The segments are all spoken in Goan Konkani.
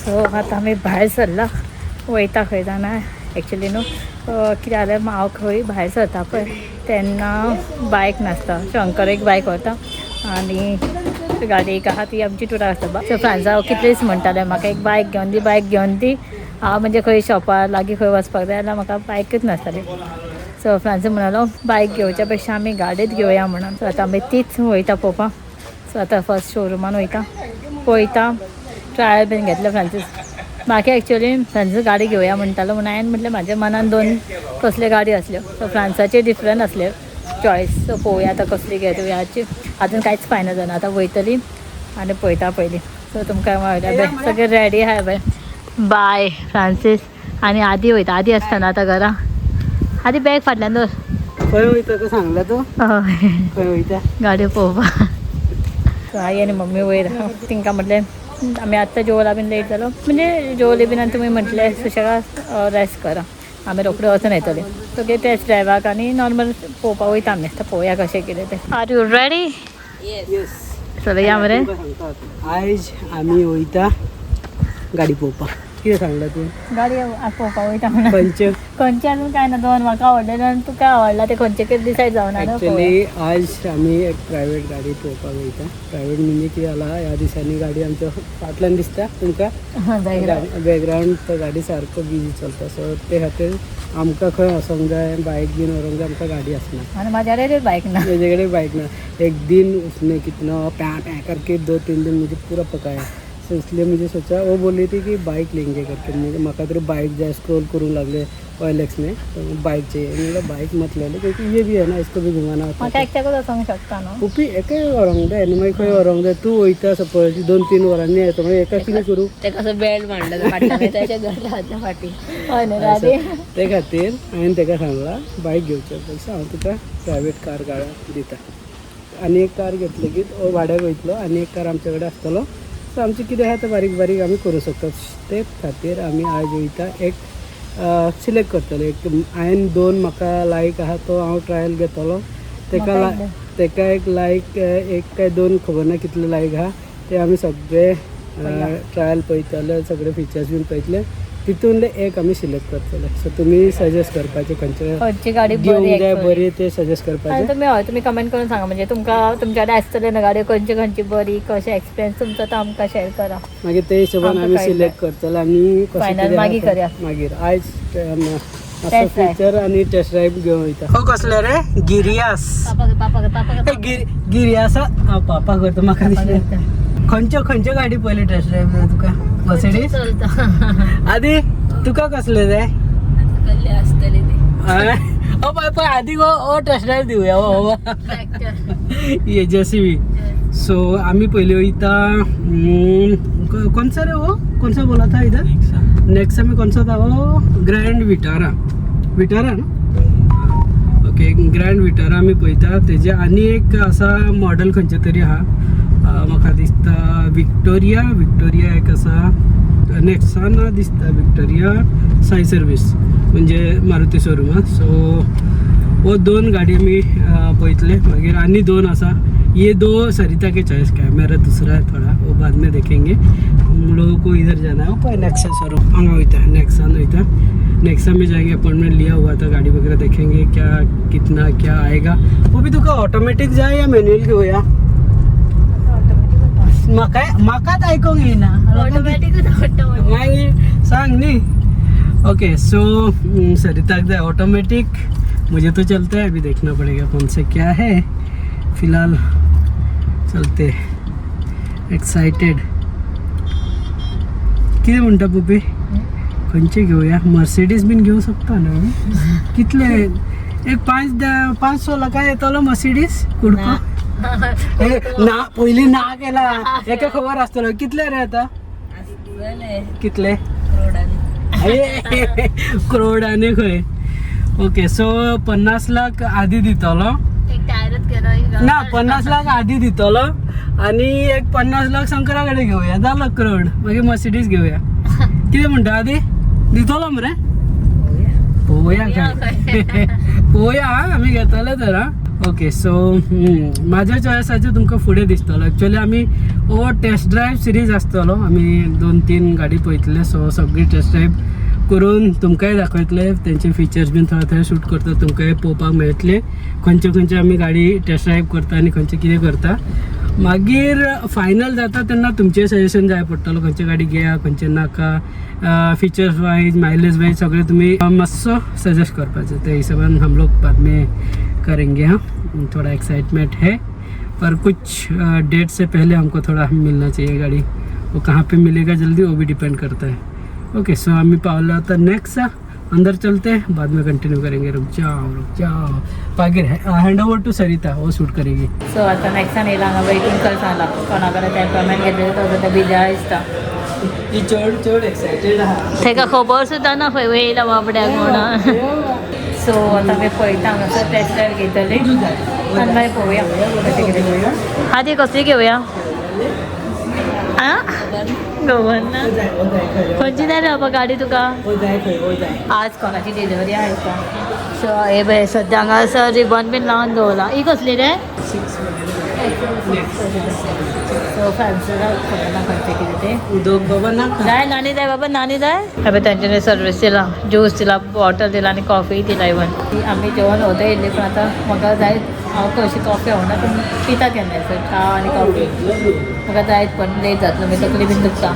सो आतां आमी भायर सरला, वयता खंय जाणा. एक्चुली न्हू कितें जालें, हांव खंय भायर सरता पळय तेन्ना बायक नासता. शंकर एक बायक व्हरता आनी गाडी एक आहा ती आमची टुराक आसता. सो फ्रांसा हांव कितलेच म्हणटालें, म्हाका एक बायक घेवन दी, बायक घेवन दी. हांव म्हणजे खंय शॉपार लागीं खंय वचपाक जाय जाल्यार म्हाका बायकच नासताली. सो फ्रांसीस म्हणालो, बायक घेवच्या पेक्षा आमी गाडीच घेवया म्हणून. सो आतां आमी तीच वयता पळोवपाक. सो आतां फर्स्ट शोरुमान वयता, पळयता, ट्रायल बीन घेतलो फ्रांसीस. म्हाका एक्चुअली फ्रांसीस गाडी घेवया म्हणटालो म्हणून हांवें म्हटलें, म्हाज्या मनान दोन कसल्यो गाडी आसल्यो. सो फ्रांसाचे डिफरंट आसले चॉयस. सो पळोवया आतां कसली घेवयाची, अजून कांयच फायनल जायना. आतां वयतली आनी पळयता पयलीं. सो तुमकां मेळटा. सगळें रेडी आहाय बाय. बाय फ्रांसीस आनी आदी वयता. आदी आसतना आतां घरा. आदी, बॅग फाटल्यान दवर. खंय वयता तें सांगलां तूं? हय. खंय वयता? गाडयो पळोवपाक. सो आई आनी मम्मी वयर आहा. तिंका म्हटलें, आमी आत्तां जेवला बीन, लेट जालो म्हणजे जेवले बीन आनी तुमी म्हटलें सुशेगाद रेस्ट करा, आमी रोखडे वचून येतले. सगळे टेस्ट ड्रायवाक आनी नॉर्मल पळोवपाक वयता आमी. आतां पळोवया कशें कितें तें. Are you ready? Yes. चलया मरे. सांगता आतां. आयज आमी वयता गाडी पळोवपाक. कितें सांगलां तूं? गाडी पळोवपाक वयता म्हणून. खंयचे? खंयचे अजून काय ना. दोन म्हाका आवडलेले आनी तुका आवडला ते खंयचे कितें डिसायड जावना न्हू, पळोवया. एक्चुअली आज आमी एक प्रायवेट गाडी पळोवपाक वयता. प्रायवेट म्हणजे कितें जाला, ह्या दिसांनी गाडी आमच्या फाटल्यान दिसता तुमकां. बॅकग्रावंड. बॅकग्रावंड तो गाडी सारको बिजी चलता. सो ते खातीर आमकां खंय वचोंक जाय, बायक बीन व्हरूंक जाय, आमकां गाडी आसना. आनी म्हाज्या कडेन बायक ना. मेरे कडेन बाइक ना. एक दिन उसने कितना प्या प्या करके 2-3 दिन मुझे पूरा पकाया. सो इसलिए मुझे सोचा, वो बोल रही थी कि बाइक लेंगे करके. मुझे म्हाका तरी बाइक जाय. स्क्रॉल करूँ लागले OLX में तो बाइक चाहिए. मैंने बोला, बाइक मत ले ले, क्योंकि ये भी है ना, इसको भी घुमाना होता म्हाका है. एकट्याकूच वचोंक शकता न्हू. उपी एकाय व्हरूंक जाय न्हू, मागीर खंय व्हरूंक जाय? तूं वयता सपोज 2-3 वरांनी येता, मागीर एका कितें करूं? ते कसं बेल्ट मांडलं फाटल्यान, त्याच्या घर घातलं फाटी. हय न्हू राधे? ते खातीर हांवें ताका सांगलां, बायक घेवच्या पेक्षा हांव तुका प्रायवेट कार दिता. आनी एक कार घेतले की हो भाड्याक वयतलो आनी एक कार आमचे कडेन आसतलो. सो आमचें कितें आहा तें बारीक बारीक आमी करूं शकतात. ते खातीर आमी आयज वयता, एक सिलेक्ट करतले. एक हांवें दोन म्हाका लायक आहा, तो हांव ट्रायल घेतलो तेका. म्हाका एक तेका एक लायक, एक काय दोन खबर ना कितले लायक आहा ते. आमी सगळे ट्रायल पळयतले, सगळे फिचर्स बीन पळयतले, तितूनले एक आमी सिलेक्ट करतले. सो तुमी सजेस्ट करपाचे खंयचे खंयची गाडी बरी घेवंक जाय actually. बरी ते सजेस्ट आनी करपाचे. तुमी, हय, तुमी कमेंट करून सांगा, म्हणजे तुमकां तुमच्या कडेन आसतले न्हू गाडयो, खंयची खंयची बरी, कशें एक्सपिरियन्स तुमचो तो आमकां शेअर करा. मागीर ते हिशोबान आमकां आमी कळटलें. सिलेक्ट करतले आनी कशें Final कितें मागीर आहा तें. करया. मागीर आयज मातसो Test drive. Feature आनी टेस्ट ड्रायव्ह घेवन वयता. हो, कसले रे गिरियास? पापा, पापा, पापा. गिरियासा पापा करता म्हाका दिसलें. खंयच्यो खंयच्यो गाडी पयली टेस्ट ड्रायव्ह जाय तुका? मर्सिडीज? चलता. आदी, तुका कसले जाय? कसले असतले ते. हय? ओ पळय पळय, आदी हो टेस्ट ड्रायव्ह दिवया हो हो. ये जेसीबी. सो आम्ही पहिले वयता. कौन सा रे वो? कौन सा बोला था इधर? नेक्सा में कौन सा था वो? Grand Vitara. विटारा ना? ओके, ग्रँड विटारा आमी पळयता. तेजे आनी एक आसा मॉडल खंयचे तरी आहा. म्हाका दिसता विक्टोरिया. विक्टोरिया एक आसा, नेक्सा ना दिसता. विक्टोरिया साई सर्वीस म्हणजे मारुती शोरूमान. सो वो दोन गाडी आमी पळयतले. मागीर आनी दोन आसा. ये दो सरिता के चॉइस का है, मेरा दूसरा है थोड़ा, वो बाद में देखेंगे. हम लोगों को इधर जाना है. वो नेक्सा शोरूम हांगा वयता, नेक्सान वयता. नेक्सा में जाएंगे, अपॉइंटमेंट लिया हुआ था. गाड़ी वगैरह देखेंगे, क्या कितना क्या आएगा. वो भी तुका ऑटोमॅटिक जाय या मॅन्युअल घेऊया? म्हाका म्हाकाच आयकोंक येयना. ऑटोमॅटिकच आवडटा मला. मागीर सांग न्ही. ओके, सो सरिताक जाय ऑटोमेटिक, मुझे तो चलता है. अभी देखना पड़ेगा कौन से क्या है. फिलहाल चलते. एक्सायटेड. कितें म्हणटा पुपी, खंयचे घेवया? मर्सिडीज बीन घेवं शकता न्हू? कितले, एक पांच पांच स लाखां येतलो मर्सिडीज कुडको? ए, ना, पयलीं ना केला. एका खबर आसतलो. कितले रे आता? आसतले. कितले? करोडांनी. करोडाने खंय? ओके, सो 50 लाख आदी दितलो. एक टायरच केलो. ना, 50 लाख आदी दितलो आणि एक 50 लाख शंकरा कडेन घेवया. जालो करोड. मागीर मर्सिडीज घेवया. कितें म्हणटा आदी, दितलो मरे? पळोवया काय, पळोवया. हा, आमी घेतले तर. हा. ओके, सो म्हाज्या चॉयसाचेर तुमकां फुडें दिसतलो. एक्चुअली आमी हो टेस्ट ड्रायव्ह सिरीज आसतलो. आमी 2-3 गाडी पळयतले. सो सगळी टेस्ट ड्रायव्ह करून तुमकांय दाखयतले, तेंचे फिचर्स बीन थोडे थोडे शूट करता, तुमकांय पळोवपाक मेळटले खंयचे खंयचे आमी गाडी टेस्ट ड्रायव्ह करता आनी खंयचे कितें करता. मागीर फायनल जाता तेन्ना तुमचें सजेशन जाय पडटलो, खंयची गाडी घेया खंयचे नाका, फिचर्स वायज मायलेज वायज सगळें तुमी मातसो सजेस्ट करपाचें. त्या हिशोबान हम लोग बाद में करेंगे. हाँ, थोड़ा एक्साइटमेंट है पर कुछ डेट से पहले हमको थोड़ा मिलना चाहिए गाड़ी. वो कहाँ पे मिलेगा जल्दी वो भी डिपेंड करता है. ओके, सो आम्ही पावलो आता नेक्स्ट, अंदर चलते हैं, बाद में कंटिन्यू करेंगे. रुक जाओ रुक जाओ. मागीर हैंड ओवर टू सरिता, वो शूट करेगी. सो आतां नेक्सान येयला हांगा वेटींग कर सांगला कोणा कडेन अपॉयंटमेंट घेतलें तो आतां बिजी दिसता. ही चड चड एक्सायटेड आहा. तेका खबर सुद्दां ना खंय वयला बाबड्याक म्हणून. सो आतां आमी पळयता, हांगासर टेस्ट ड्रायव्ह घेतली आनी मागीर पळोवया कशें कितें. आदी कसली घेवया? आं, खबर ना खंयची जाय रे बाबा गाडी तुका? आज कोणाची डिलिव्हरी आहा दिसता. सो हे पळय, सद्या हांगासर रिबन बीन लावन दवरला. ही कसली रे? सो फॅन्सर खबर ना खंयचें कितें तें. उदक बाबा नाका. जाय नानी जाय बाबा, नानी जाय. अबे तेंच्यांनी सर्वीस दिला, ज्यूस दिला, बॉटल दिला आनी कॉफी दिला. इवन आमी जेवण वता येयल्ली, पूण आतां म्हाका जाय. हांव कशी कॉफी आवडना, पूण पिता केन्नाय. सो च्या आनी कॉफी म्हाका जायत, पण लेट जातलो, मागीर तकली बीन दुखता.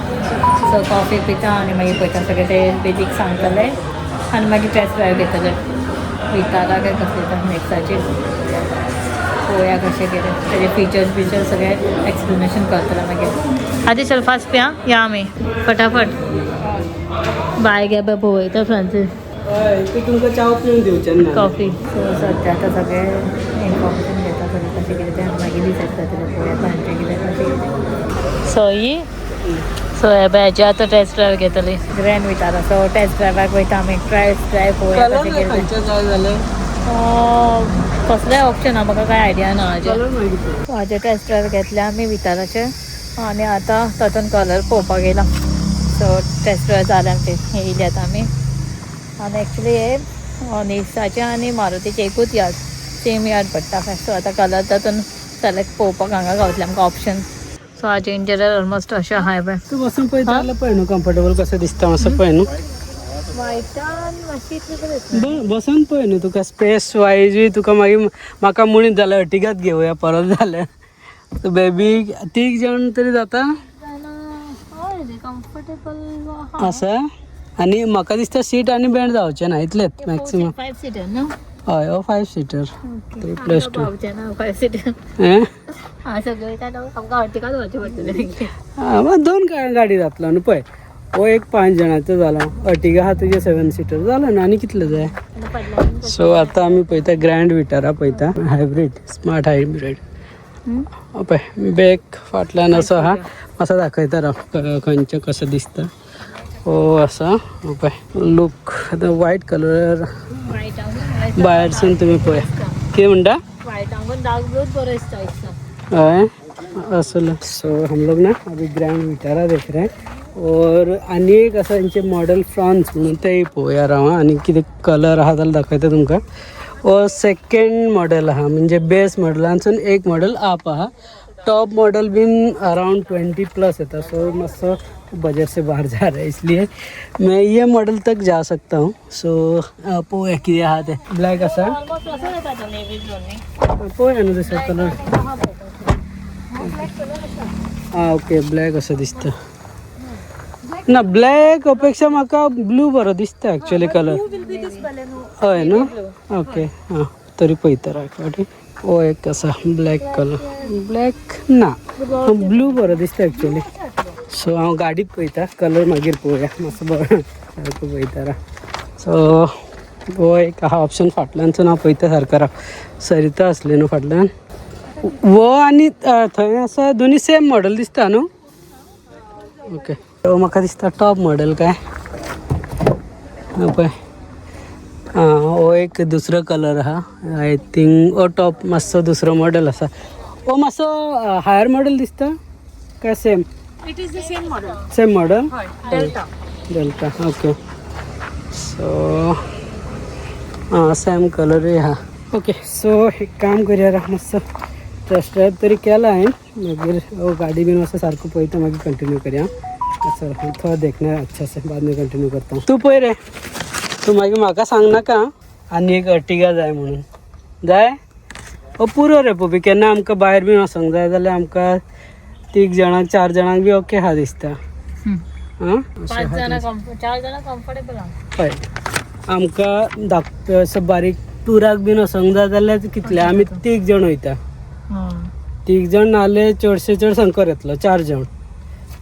सो कॉफी पिता आनी मागीर पळयता, सगळें ते बेजीक सांगतले आनी मागीर टेस्ट ड्रायव्ह घेतले विटारा काय कसले तर नेक्साचेर. पळोवया कशें कितें तेजे फिचर्स बिचर्स सगळे एक्सप्लेनेशन करतले मागीर. आदी चल फास्ट पिया या आमी फटाफट. बाय गे बाबा, वयता फ्रांसीस. हय, ते तुमकां च्याव पिवन दिवचें ना. कॉफी. सो सद्या आतां सगळें इन्फॉर्मेशन घेता सगळें कशें कितें तें आनी मागीर डिसायड करतले. पळोवया खंयचें कितें कशें कितें. सो ही, सो हे पळय, हेजे आतां टेस्ट ड्रायव्ह घेतली ग्रँड विटारा. सो टेस्ट ड्रायव्हाक वयता आमी, टेस्ट ड्रायव्ह पळोवया कलर कशें कितें. खंयचे जाय जाल्यार? कसलेय ऑप्शन आहा, म्हाका कांय आयडिया ना हाजेर. कलर मागीर पळय. हाजे टेस्ट ड्रायव्ह घेतले आमी विटाराचे आनी आतां तातूंत कलर पळोवपाक येयला. सो टेस्ट ड्रायव्ह जालें आमचें, येयले आतां आमी. आनी एक्चुली हे निसाचे आनी मारुतीचे एकूच यार्ड, सेम यार्ड पडटा. सो आतां कलर तातूंत सिलेक्ट पळोवपाक हांगा गावतले आमकां ऑप्शन. सो हाजे इंटेरियर ऑलमोस्ट अशें आहा पळय. तूं बसून पळयता जाल्यार पळय न्हू, कम्फर्टेबल कसं दिसता मातसो पळय न्हू. वायटान मातशी इतली बरें दिसना. बसून पळय न्हू, तुका स्पेस वायजूय तुका मागीर म्हाका म्हणीत जाल्यार अर्टिगाच घेवया परत जाल्यार. बेबी तीग जाण तरी जाता. हय, कम्फर्टेबल. आसा आनी म्हाका दिसता सीट आनी बेंड जावचें ना, इतलेंच मॅक्सिमम. 5 सीटर न्हू? हय, हो 5 सीटर, 3+2. पावचें ना 5 सीटर. हें. हा, सगळें आमकां अर्टिगाच वचचें पडटलें. आं, दोन गाडी जातलो न्हू पळय. हो एक 5 जाणांचो जाला, अर्टिगा आहा तुजे 7 सीटर जालो न्हू, आनी कितले जाय? सो आतां आमी पळयता ग्रँड विटारा पळयता, हायब्रीड, स्मार्ट हायब्रीड. पळय, बॅक फाटल्यान असो आहा. मातसो दाखयता राव खंयचें कसो दिसता. हो आसा पळय लूक. आतां वायट कलर भायरसून तुमी पळय. कितें म्हणटा? वायटांगून डार्क ब्लूच बरो दिसता दिसता. हय, असल. सो हम लोग ना अभी ग्रैंड विटारा देख रहे हैं और आनी एक आसा हेंचे मॉडल फ्रांस म्हणून, तेय पळोवया राव. आनी कितें कलर आहा जाल्यार दाखयता तुमकां. हो सेकंड मॉडल आहा, म्हणजे बेस मॉडलांसून एक मॉडल अप आहा. टॉप मॉडल बीन अराउंड 20+ येता. सो मातसो बजट से बाहर जा रहा है, इसलिए मैं ये मॉडल तक जा सकता हूँ. सो पळोवया कितें आहा तें. ब्लॅक आसा. ऑलमोस्ट असो येता तो नेवी ब्लू न्ही? पळोवया न्हू दुसरो कलर. आं, ओके, ब्लॅक असो दिसता ना. ब्लॅक अपेक्षा म्हाका ब्लू बरो दिसता एक्चुअली कलर. हय न्हू? ओके, आं, तरी पळयता राव एक फावटी. हो एक आसा ब्लॅक कलर. ब्लॅक ना, ब्लू बरो दिसता एक्चुअली. सो हांव गाडीत पळयता कलर, मागीर पळोवया. मातसो बरो सारको पळयता राव. सो हो एक आहा ऑप्शन. फाटल्यानसून हांव पळयता सारको राव. सरिता आसली न्हू फाटल्यान. हो आनी थंय आसा, दोनी सेम मॉडल दिसता न्हू? ओके, हो म्हाका दिसता टॉप मॉडल काय. हा पळय, आं, हो एक दुसरो कलर आहा. I think हो टॉप मातसो दुसरो मॉडल आसा. हो मातसो हायर मॉडल दिसता काय same? It is the same model. Same model. हय, डेल्टा. Delta, okay. सो आं, सेम कलरूय आहा. ओके सो एक काम करूया रा, मातसो टेस्ट ड्रायव्ह तरी केला हांवें, मागीर हो गाडी बीन मातसो सारको पळयता, मागीर कंटिन्यू करया. चल थोड़ा देखना है अच्छा से, बाद में कंटिन्यू करता. तूं पळय रे, तूं मागीर म्हाका सांगनाका आनी एक अर्टिगा जाय म्हणून. जाय ओ पुरो रे पोपी, केन्ना आमकां भायर बीन वचोंक जाय जाल्यार आमकां तीग जाणांक चार जाणांक बी ओके आहा दिसता. आं पांच जाणां, चार जाणां कम्फर्टेबल आहा. हय, आमकां धाकटो असो बारीक टुराक बीन वचोंक जाय जाल्यार कितले आमी तीग जाण वयता. तीग जाण नाल्यार चडशे चड शंकर येतलो, चार जाण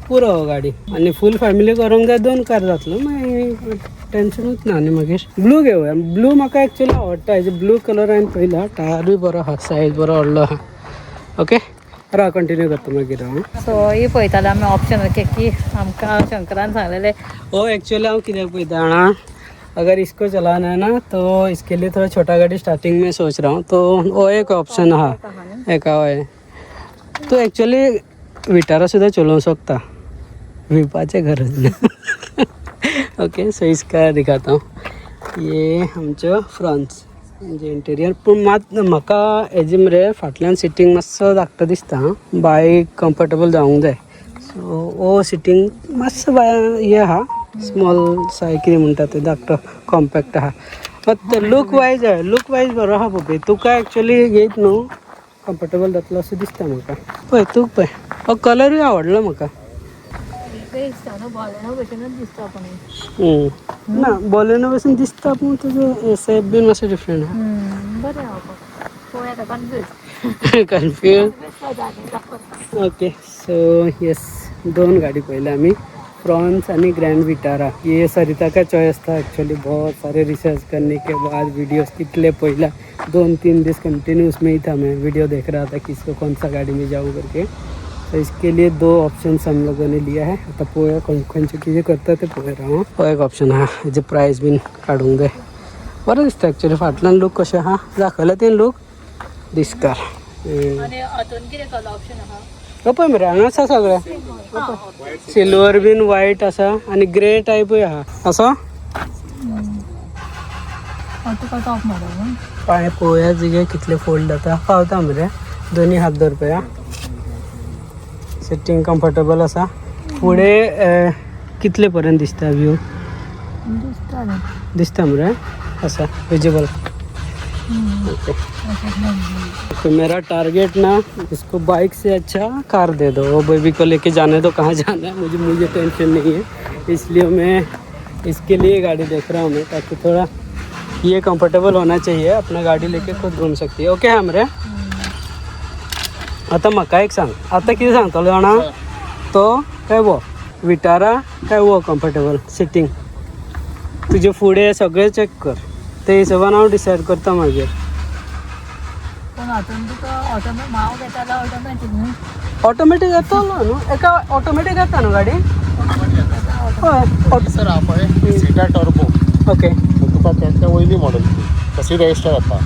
पुरो हो गाडी. आनी फूल फॅमिली करूंक जाय दोन कार जातलो, मागीर टेन्शनूच ना. आनी मागीर ब्लू घेवया, ब्लू म्हाका एक्चुअली आवडटा. हेजे ब्लू कलर हांवें पळयला, टायरूय बरो आहा, सायज बरो व्हडलो आहा. ओके राव, कंटिन्यू करता मागीर हांव. सो ही पळयताले आमी ऑप्शन ओके की आमकां शंकरान सांगलेलें. वो एक्चुअली हांव कित्याक पळयता जाणा, अगर इसको चलाना है ना तो इसके लिए थोड़ा छोटा गाड़ी स्टार्टिंग में सोच रहा हूँ, तो वो एक ऑप्शन आहा एका. हय, तूं एक्चुअली विटारा सुद्दां चलोवंक शकता, भिवपाचें गरज ना. ओके सो इसका दिखाता हूँ. ये आमचो फ्रंट्स म्हणजे इंटेरियर, पूण मात म्हाका हेजे मरे फाटल्यान सिटींग मातसो धाकटो दिसता. आं, बायक कम्फर्टेबल जावंक जाय, सो वो सिटींग मातसो बाय हे आहा, स्मॉल साय कितें म्हणटा ते, धाकटो कॉम्पॅक्ट आहा. मात लूक वायज, हय, लूक वायज बरो आहा पळय. तुका एक्चुअली घेयत न्हू कम्फर्टेबल जातलो अशें दिसता म्हाका. पळय तूं पळय, हो कलरूय आवडलो म्हाका. दिसता न्हू, बॉलेनो भशेनूच दिसता पूण ही. ना, बॉलेनो पासून दिसता, पूण तुजो शेप बीन मातसो डिफरंट आहा. बरें आहा, पळोवया आतां, confuse. Confuse. Okay so yes, दोन गाड़ी पहले आमी, फ्रॉन्स आणि ग्रैंड विटारा. ये सरिता का चॉइस था एक्चुअली. बहुत सारे रिसर्च करने के बाद वीडियोस कितले पहला 2-3 दिन कंटिन्यू उसमें ही था, मैं वीडियो देख रहा था किसको कौन सा गाड़ी में जाऊँ करके. तो इसके लिए दो ऑप्शन हम लोगों ने लिया है. आता पळोवया खंयचे कितें करता ते पळोवया. हांव हो एक ऑप्शन आहा, हेजे प्रायस बीन काडूंक जाय. बरें दिसता एक्चुअली, फाटल्यान लूक कशें आहा दाखयला तें लूक दिसता. आनी हातून कितें कलर ऑप्शन आहा? हो पळय मरे, हांगा आसा सगळें, सिल्वर बीन वायट आसा आनी ग्रे टायपूय आहा असो. हो तुका टॉप मॉडल न्हू. पांय पळोवया जिगे कितले फोल्ड जाता. पावता मरे, दोनी हात धर पळया. सिटींग कम्फर्टेबल आसा. फुडें कितले पर्यंत दिसता व्यू? दिसता न्हू. दिसता मरे, आसा विजिबल. ओके, तो मेरा टारगेट ना इसको बाइक से अच्छा कार दे दो, वो बेबी को लेके जाने दो, कहाँ जाना है मुझे मुझे टेंशन नहीं है. इसलिए मैं इसके लिए गाड़ी देख रहा हूँ मैं, ताकि थोड़ा ये कंफर्टेबल होना चाहिए, अपना गाड़ी लेके खुद घूम सकती है. ओके हमरे आतां म्हाका एक सांग, आतां कितें सांगतलो जाणा, तो काय वो विटारा काय वो कम्फर्टेबल सिटींग तुजे फुडें सगळें चॅक कर, ते हिशोबान हांव डिसायड करता मागीर. पूण हातून तुका ऑटोमॅ हांव घेता जाल्यार ऑटोमॅटीक न्हू. ऑटोमॅटीक येतलो न्हू, एका ऑटोमॅटीक येता न्हू गाडी? हय. सर, हा पळय सीटा टर्बो. सो तुका तेच्या वयली मॉडल ती सीट एक्स्ट्रा जाता.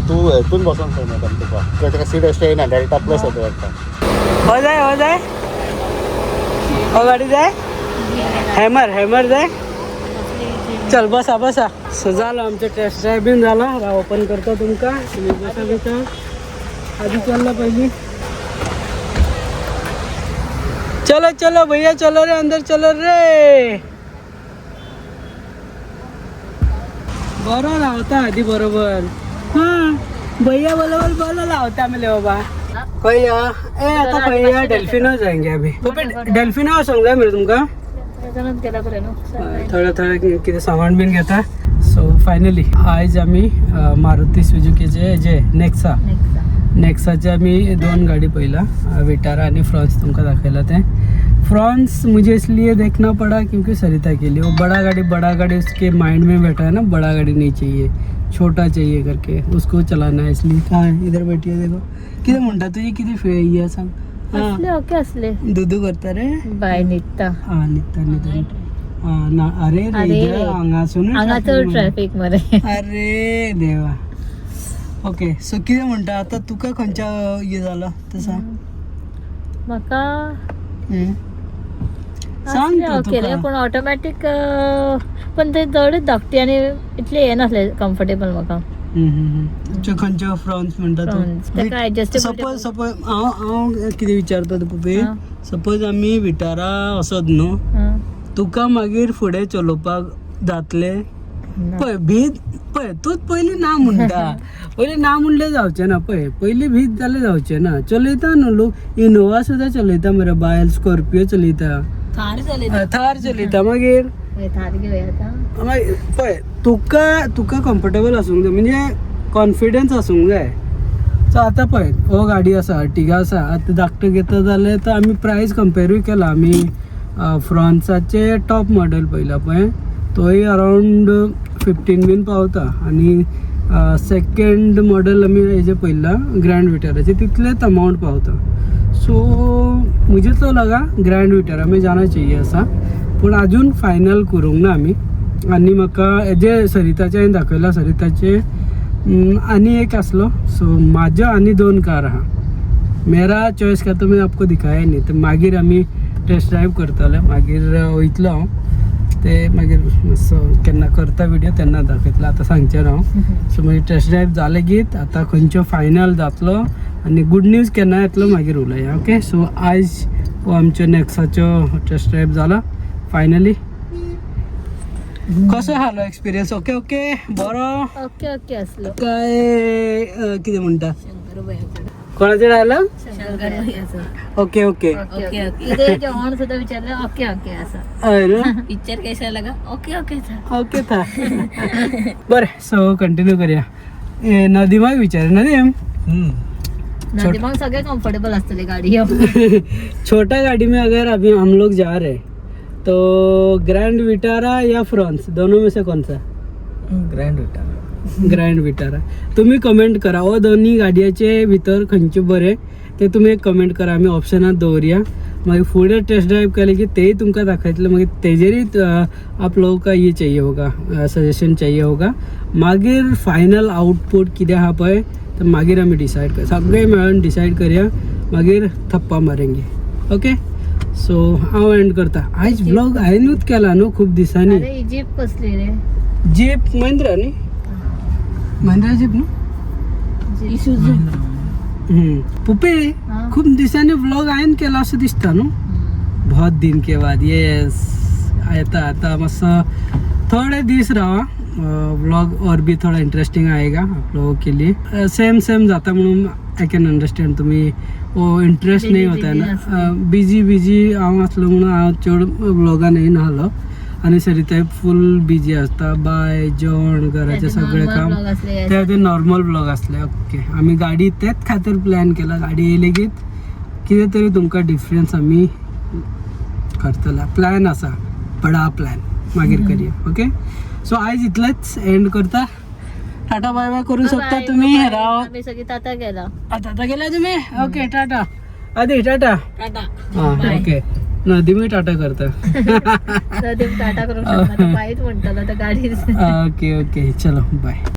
तूं हेतून बसोन खंय मेळटा तुका, कित्याक तेका सीट एक्स्ट्रा येयना, डेल्टा प्लस येता वाटता. हो जाय, हो जाय, हो गाडी जाय, हॅमर हॅमर जाय. चल बसा बसा. सो जालो आमचो टेस्ट ड्रायव्ह बीन जाला. हांव ओपन करता तुमकां, तुमी बसा भितर. आधी चल्ला पयलीं. चलो चलो भैया, चलो रे, अंदर चलो रे. बरो लावता आधी बरोबर. हां भैया, बरोबर बरो लावता मेले बाबा. खंय या? ए आता खंय या? डेल्फिनो जाएंगे अभी. डेल्फिनो वचोंक जाय मरे तुमकां. तेजानूच गेल्या बरें न्हू. थोडे थोडे कितें सामान बीन घेता. सो फायनली आयज आमी मारुती सुजुकीचे जे नेक्सा, नेक्साचे आमी दोन गाडी पळयला, विटारा आणि फ्रॉन्स तुमकां दाखयला तें. फ्रॉन्स मुझे इसलिए देखना पड़ा क्योंकि सरिता के लिए वो बड़ा गाड़ी, बड़ा गाड़ी उसके माइंड में बैठा है ना, बड़ा गाड़ी नहीं चाहिए, छोटा चाहिए करके, उसको चलाना है इसलिए. कहाँ है? इधर बैठी है देखो. कितें म्हणटा तुजी, कितें ही सांग. हां. असले ओके असले. दुदू करता रे. बाय न्हिदता. हा न्हिदता न्हिदता. हा ना, अरे रे. अरे. इधर हांगासून हांगा चड ट्रॅफिक मरे. अरे देवा. ओके सो कितें म्हणटा आतां, तुका खंयच्या हे जाला तें सांग. म्हाका सांग असले तूं ओके रे. तुका. पूण ऑटोमॅटीक, पण ते चडच धाकटी आनी इतले हे नासले कम्फर्टेबल म्हाका. खंयच्यो फ्रॉन्स म्हणटा तूं? फ्रॉन्स. ताका adjustable suppose suppose हांव हांव कितें विचारता तुका पळय, आं. सपोज आमी विटारा वचत न्हू, आं. तुका मागीर फुडें चलोवपाक जातलें? ना. पळय भीत, पळय तूंच पयलीं ना म्हणटा, पयलीं ना म्हणलें जावचें ना. पळय पयलीं भीत जाल्यार जावचें ना. चलयता न्हू लोक, इनोवा सुद्दां चलयता मरे, बायल स्कॉर्पियो चलयता, थार चलयता. थार चलयता मागीर. हय, थार घेवया आतां. मागीर पळय तुका तुका कम्फर्टेबल आसूंक जाय, म्हणजे कॉन्फिडन्स आसूंक जाय. सो आतां पळय हो गाडी आसा, अर्टिगा आसा, आतां धाकटो घेता जाल्यार तर आमी प्रायस कंपेरूय केला. आमी फ्रॉन्साचे टॉप मॉडल पळयला पळय, तोय अरावंड 15 बीन पावता. आनी सेकेंड मॉडल आमी हेजे पळयला ग्रँड विटाराचे, तितलेच अमावंट पावता. सो मुझे तो लगा ग्रँड विटारा में जाना चाहिए आसा, पूण अजून फायनल करूंक ना आमी. आनी म्हाका हेजे सरिताचे हांवें दाखयला, सरिताचे आनी एक आसलो. सो म्हाज्यो आनी दोन कार आहा, मेरा चॉयस का तो मैं आपको दिखाया न्ही. तर मागीर आमी टेस्ट ड्रायव्ह करतले, मागीर वयतलो हांव ते, मागीर मातसो केन्ना करता व्हिडियो तेन्ना दाखयतलो, आतां सांगचें ना हांव. सो मागीर टेस्ट ड्रायव्ह जालें गीत आतां खंयचो फायनल जातलो आनी गूड न्यूज केन्ना येतलो मागीर उलोवया. ओके, सो आयज हो आमच्यो नॅक्साचो टेस्ट ड्रायव्ह जाला फायनली. कसो आसलो एक्सपिरियन्स? ओके ओके, बरो. ओके ओके असलो. काय कितें म्हणटा? शंकर भैयाचो. कोणाचेर आयला? शंकर भैयाचो. Okay okay. Okay okay. कितें जेवण सुद्दां विचारलें, ओके ओके आसा. हय ना? पिक्चर कैसा लगा? ओके ओके था. ओके था. बरें, सो कंटिन्यू करया. ए, नदीमाक विचार, नदीम. नदीमाक सगळे कम्फर्टेबल आसतले गाडी. छोटा गाड़ी में अगर अभी हम लोग जा रहे हैं तो ग्रैंड विटारा या फ्रॉन्स, दोनों में से कौन सा? Grand Vitara. Grand Vitara. तुम्ही कमेंट करा, हो दोन्ही गाडयेचे भितर खंयचे बरे ते तुमी एक कमेंट करा, आमी ऑप्शनात दवरया. मागीर फुडें टेस्ट ड्रायव्ह केले की तेय तुमकां दाखयतले. मागीर तेजेरूय आप लोगों का ये चाहिए होगा, सजेशन चाहिए होगा. मागीर फायनल आउटपुट कितें आहा पळय तर मागीर आमी डिसायड कर, सगळे मेळून डिसायड करया, मागीर थप्पा मारेंगे. ओके, सो हांव एंड करता आयज व्लॉग. हांवेनूच केला न्हू खूब दिसांनी. अरे, ही जीप कसली रे? जीप महिंद्रा न्ही, महिंद्रा जीप न्हू. इसुजू. पुपे. हा. खूप दिसांनी व्लॉग हांवें केला अशें दिसता न्हू, बहुत दिन के बाद. येस, येता आता मातसो थोडे दीस रावा, व्लॉग और भी थोड़ा इंटरेस्टिंग आएगा आप लोगों के लिए. सेम सेम जाता म्हणून I can understand, तुम्ही वो इंटरेस्ट नाही Busy, होता busy ना. आसले. बिजी बिजी हांव आसलो म्हणून हांव चड व्लॉगान येयना आसलो. आनी सरिताय फूल बिजी आसता, बाय जेवण घराचें सगळें काम. ते ते नॉर्मल ब्लॉग असले. ओके, आमी गाडी तेच खातीर प्लॅन केला, गाडी येयली लेगीत कितें तरी तुमकां डिफरन्स आमी करतले. प्लॅन आसा, बडा प्लॅन, मागीर करया. ओके, सो आयज इतलेंच एंड करता. टाटा बाय बाय करू शकता तुम्ही. राव. आमी सगळी ताता गेला. आता आता गेला तुम्ही? ओके, टाटा. आदी टाटा. टाटा. हां, ओके. नदीमूय टाटा करता. नदीम टाटा करूंक शकना, तो बायच म्हणटलो तो गाडी. ओके ओके, चलो बाय.